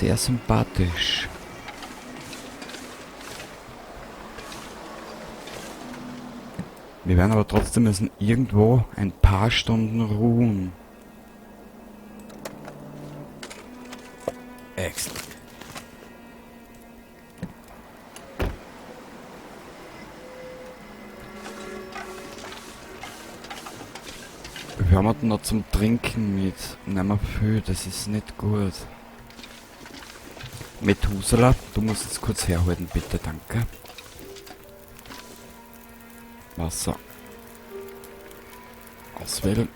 Sehr sympathisch. Wir werden aber trotzdem müssen irgendwo ein paar Stunden ruhen. Excellent. Wir haben noch zum Trinken mit. Nehmen wir viel, das ist nicht gut. Methuselah, du musst jetzt kurz herhalten, bitte, danke. Wasser. Auswählen.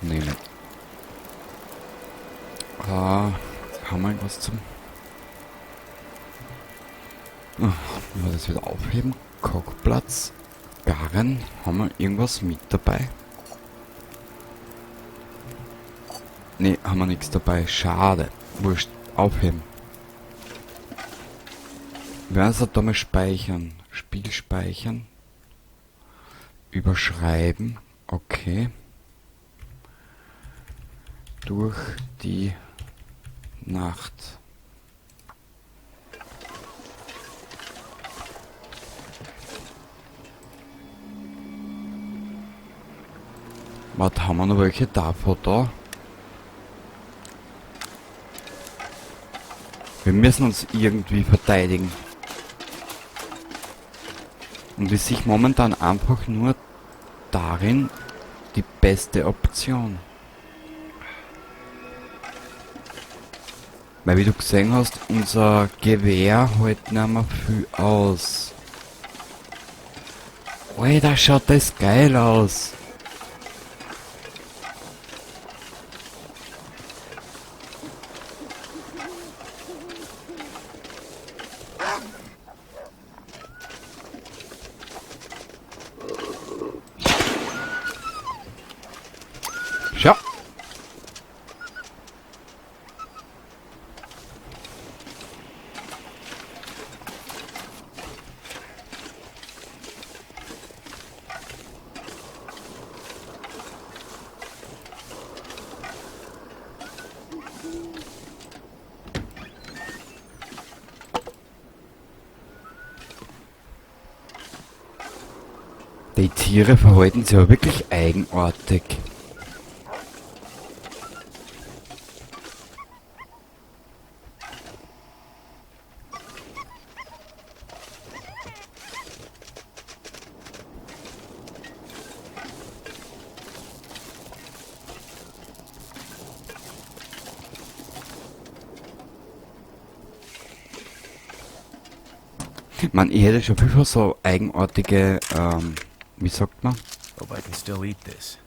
Nehmen. Ah, haben wir irgendwas zum... Ach, wenn wir das wieder aufheben. Kochplatz. Garen. Haben wir irgendwas mit dabei? Ne, haben wir nichts dabei. Schade. Wurscht. Aufheben. Wir werden es da mal speichern. Spiel speichern. Überschreiben. Okay. Durch die Nacht. Warte, haben wir noch welche davon da? Wir müssen uns irgendwie verteidigen. Und ich sehe momentan einfach nur darin die beste Option. Weil wie du gesehen hast, unser Gewehr hält nicht mehr viel aus. Alter, schaut das geil aus. Schau. Die Tiere verhalten sich aber wirklich eigenartig. Man, ich hätte schon viel so eigenartige, wie sagt man? Hope I can still eat this.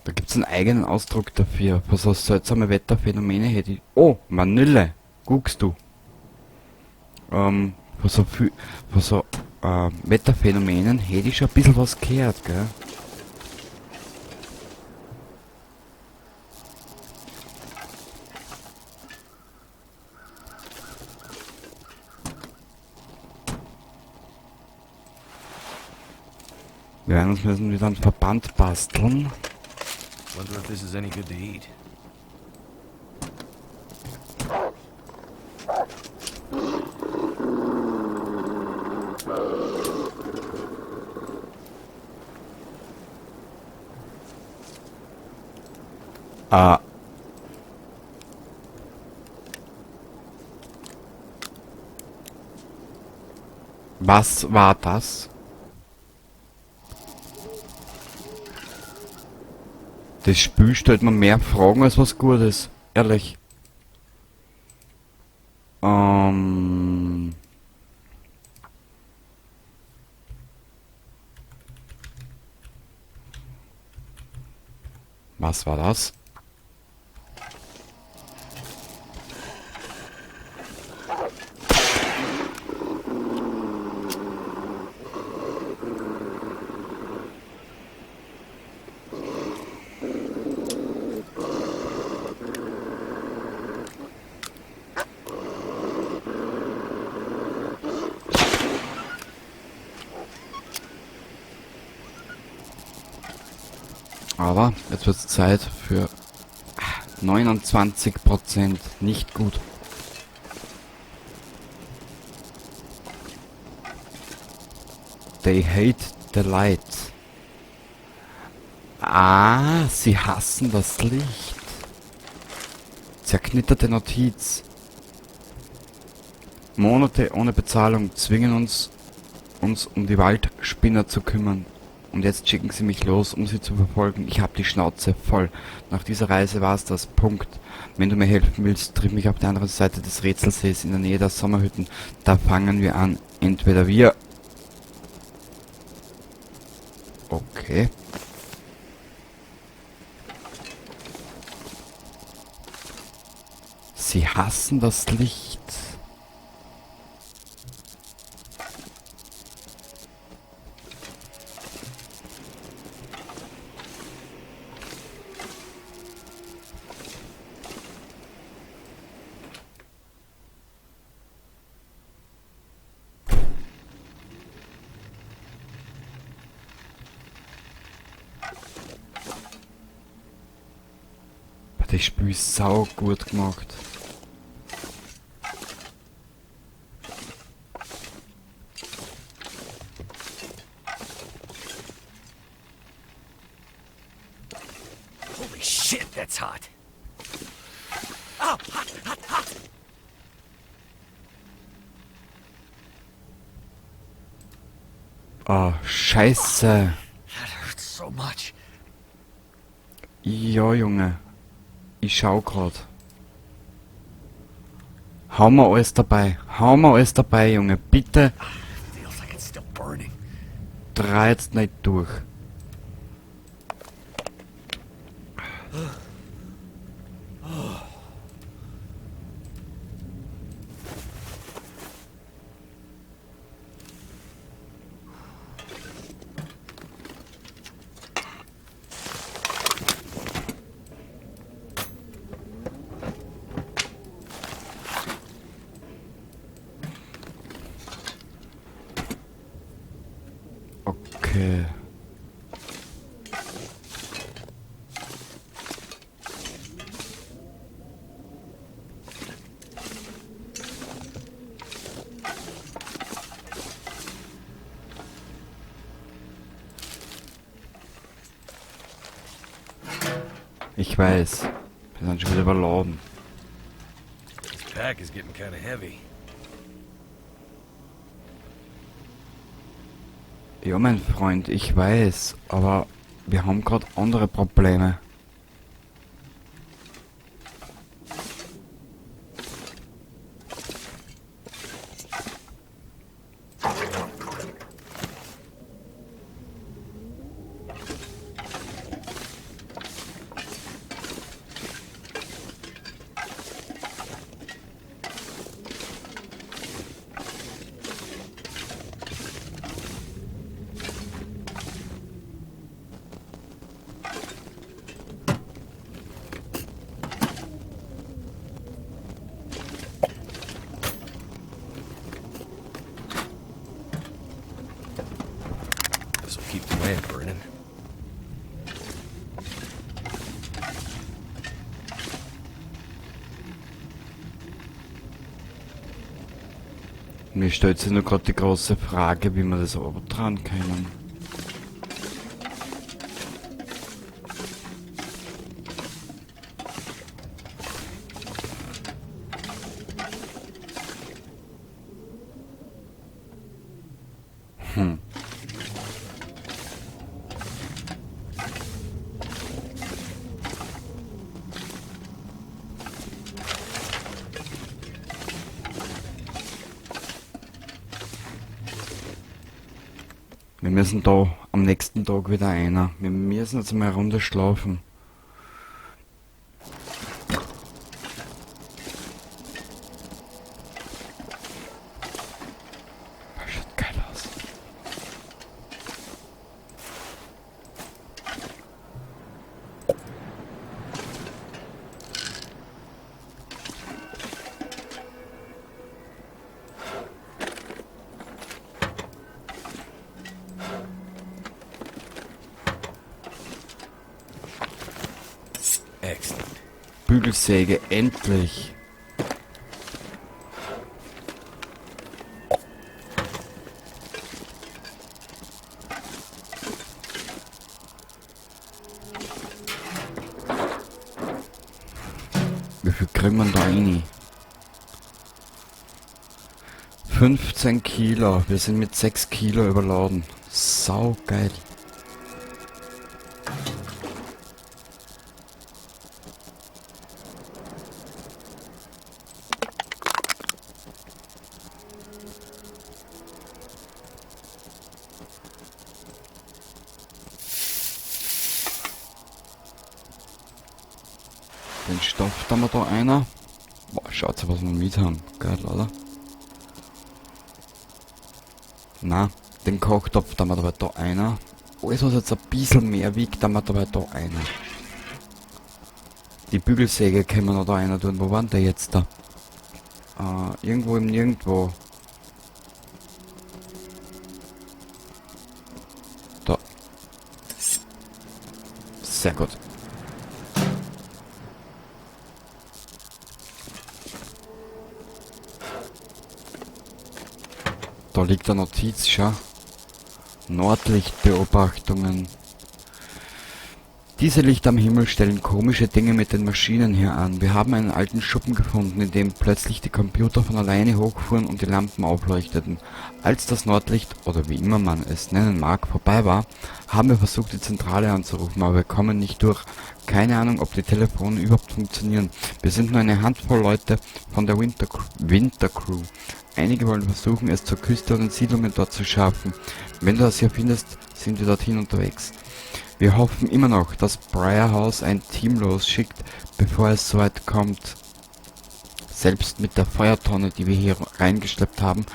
Da gibt's einen eigenen Ausdruck dafür. Für so seltsame Wetterphänomene hätte ich... Oh, Vanille! Guckst du. Von so viel, von so Wetterphänomenen hätte ich schon ein bisschen was gehört, gell? Wir werden uns müssen wieder einen Verband basteln. Wonder if this is any good to eat. Ah. Was war das? Das Spiel stellt mir mehr Fragen als was Gutes. Ehrlich. Was war das? Aber jetzt wird's Zeit für 29%. Nicht gut. They hate the light. Ah, sie hassen das Licht. Zerknitterte Notiz. Monate ohne Bezahlung zwingen uns, uns um die Waldspinner zu kümmern. Und jetzt schicken sie mich los, um sie zu verfolgen. Ich hab die Schnauze voll. Nach dieser Reise war's das. Punkt. Wenn du mir helfen willst, triff mich auf der anderen Seite des Rätselsees in der Nähe der Sommerhütten. Da fangen wir an. Entweder wir... Okay. Sie hassen das Licht. Das Spiel ist sau gut gemacht. Holy shit, that's hot. Oh, hot, hot, hot. Oh, Scheiße. That hurts so much. Ja, Junge. Ich schau grad. Hau mal alles dabei. Hau mal alles dabei, Junge. Bitte. Feels like it's still burning. Dreh jetzt nicht durch. Okay. Ich weiß, wir sind schon wieder überladen. This pack is getting kind of heavy. Ja, mein Freund, ich weiß, aber wir haben grad andere Probleme. This'll keep the lamp burning. Mir stellt sich nur grad die große Frage, wie wir das abtragen können. Wir müssen da am nächsten Tag wieder einer. Wir müssen jetzt mal eine Runde schlafen. Das schaut geil aus. Excellent. Bügelsäge, endlich. Wie viel kriegen wir da rein? 15 Kilo. Wir sind mit 6 Kilo überladen. Sau geil. Den Stoff da haben wir da einer. Boah, schaut was wir mit haben. Geil, oder? Na, den Kochtopf da haben wir da einer. Alles, was jetzt ein bisschen mehr wiegt, da haben wir dabei da einer. Die Bügelsäge können wir noch da einer tun. Wo waren der jetzt da? Irgendwo im Nirgendwo. Da. Sehr gut. Da liegt eine Notiz, schau. Nordlichtbeobachtungen. Diese Lichter am Himmel stellen komische Dinge mit den Maschinen hier an. Wir haben einen alten Schuppen gefunden, in dem plötzlich die Computer von alleine hochfuhren und die Lampen aufleuchteten. Als das Nordlicht, oder wie immer man es nennen mag, vorbei war, haben wir versucht, die Zentrale anzurufen, aber wir kommen nicht durch. Keine Ahnung, ob die Telefone überhaupt funktionieren. Wir sind nur eine Handvoll Leute von der Winter Crew. Einige wollen versuchen, es zur Küste und den Siedlungen dort zu schaffen. Wenn du das hier findest, sind wir dorthin unterwegs. Wir hoffen immer noch, dass Briar House ein Team losschickt, bevor es soweit kommt. Selbst mit der Feuertonne, die wir hier reingeschleppt haben,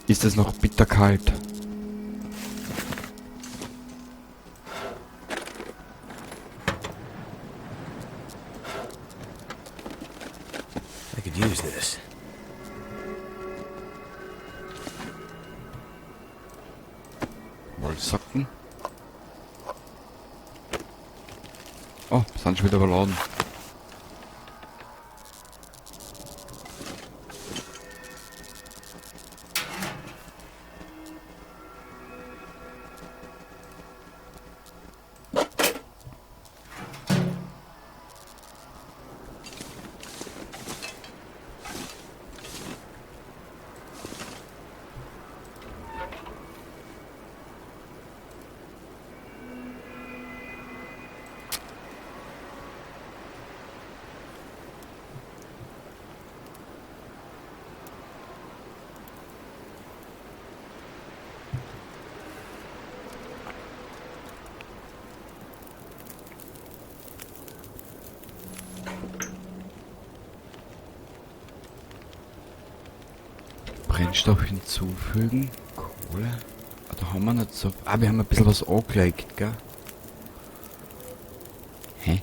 ist es noch bitterkalt. I could use this. Wollsocken. Oh, sind schon wieder überladen. Brennstoff hinzufügen. Kohle. Ah, da haben wir nicht so. Ah, wir haben ein bisschen was angelegt, gell? Hä?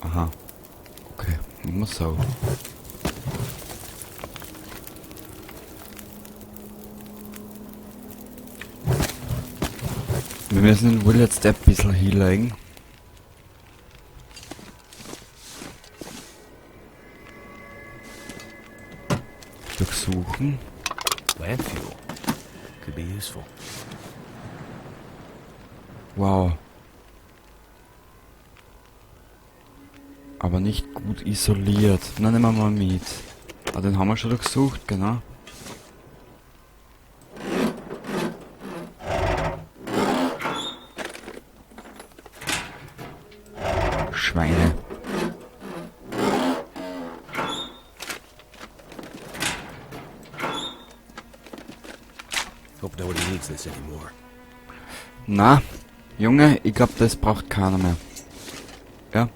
Aha. Okay, machen wir so. Wir müssen den Will jetzt ein bisschen hinlegen. Durchsuchen. Lamp fuel. Could be useful. Wow. Aber nicht gut isoliert. Na, nehmen wir mal mit. Ah, den haben wir schon durchsucht, genau. Schweine. Hope nobody needs this anymore. Na, Junge, ich glaub, das braucht keiner mehr. Ja.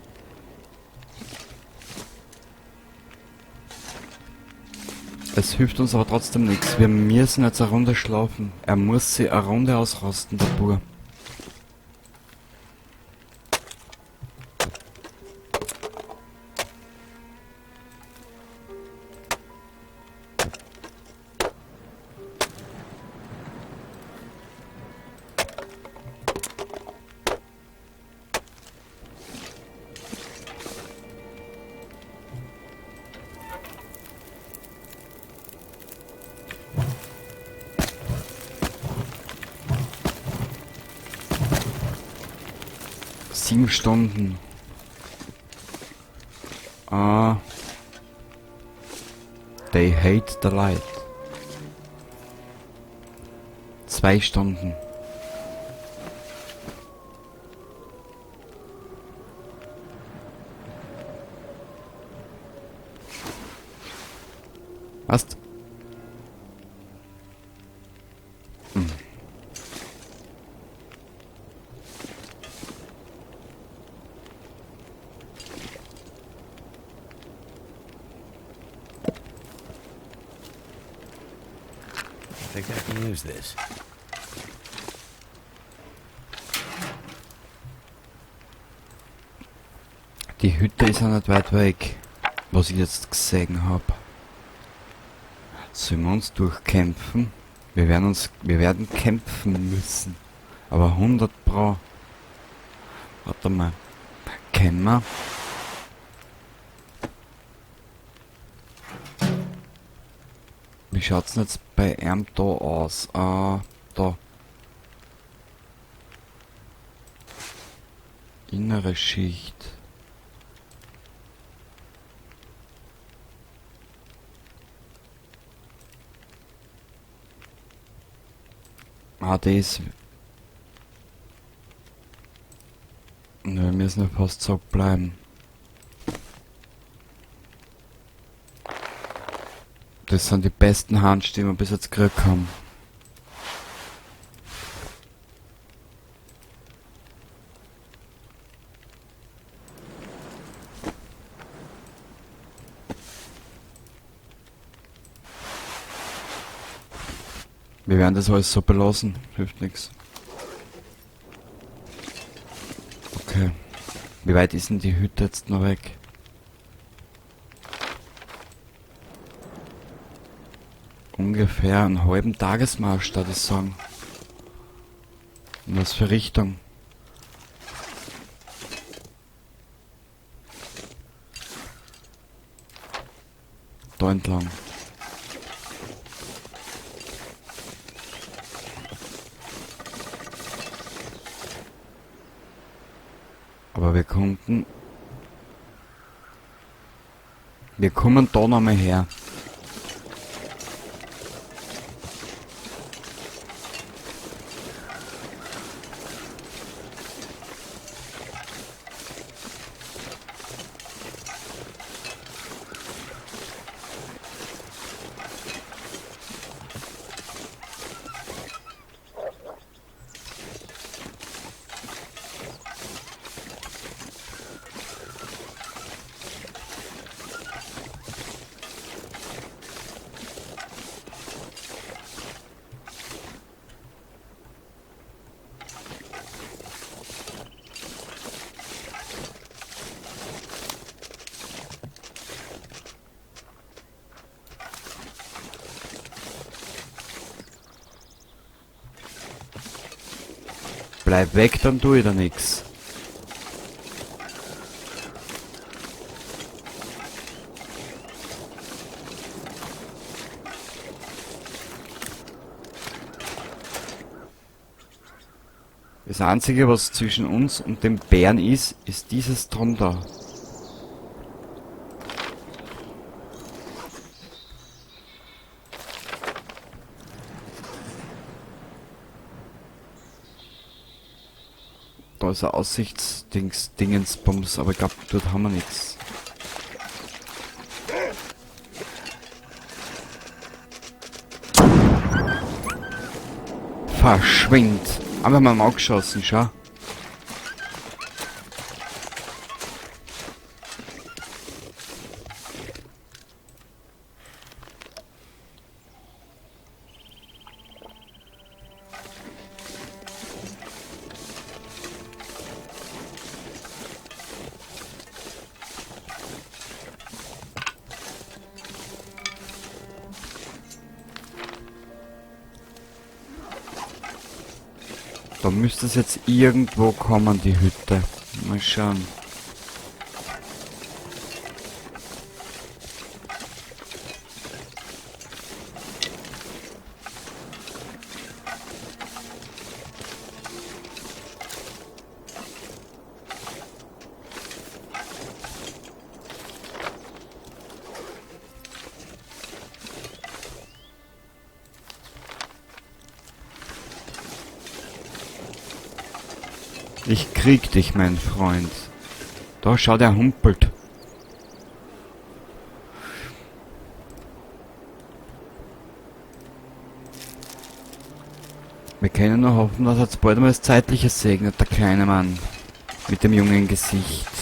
Es hilft uns aber trotzdem nichts. Wir müssen jetzt eine Runde schlafen. Er muss sich eine Runde ausrosten, der Bub. 7 Stunden. Ah. They hate the light. 2 Stunden. Was? Hm. I think I can use this. Die Hütte ist ja nicht weit weg, was ich jetzt gesehen hab. Sollen wir uns durchkämpfen? Wir werden kämpfen müssen. Aber 100 Pro. Warte mal. Kennen wir? Wie schaut's denn jetzt bei ihm da aus? Da. Innere Schicht. Ah, das. Nö, wir müssen ja fast so bleiben. Das sind die besten Handschuhe, die wir bis jetzt gekriegt haben. Wir werden das alles so belassen, hilft nix. Okay. Wie weit ist denn die Hütte jetzt noch weg? Ungefähr einen halben Tagesmarsch, würde ich sagen. In was für Richtung? Da entlang. Aber wir konnten... Wir kommen da nochmal her. Bleib weg, dann tu ich da nix. Das Einzige, was zwischen uns und dem Bären ist, ist dieses drunter. Da ist ein Aussichtsdings, Dingensbums, aber ich glaub, dort haben wir nix. Verschwind! Einfach mal angeschossen, schau. Da müsste es jetzt irgendwo kommen, die Hütte. Mal schauen. Ich krieg dich, mein Freund. Da, schau, der humpelt. Wir können nur hoffen, dass er jetzt bald einmal das Zeitliche segnet, der kleine Mann. Mit dem jungen Gesicht.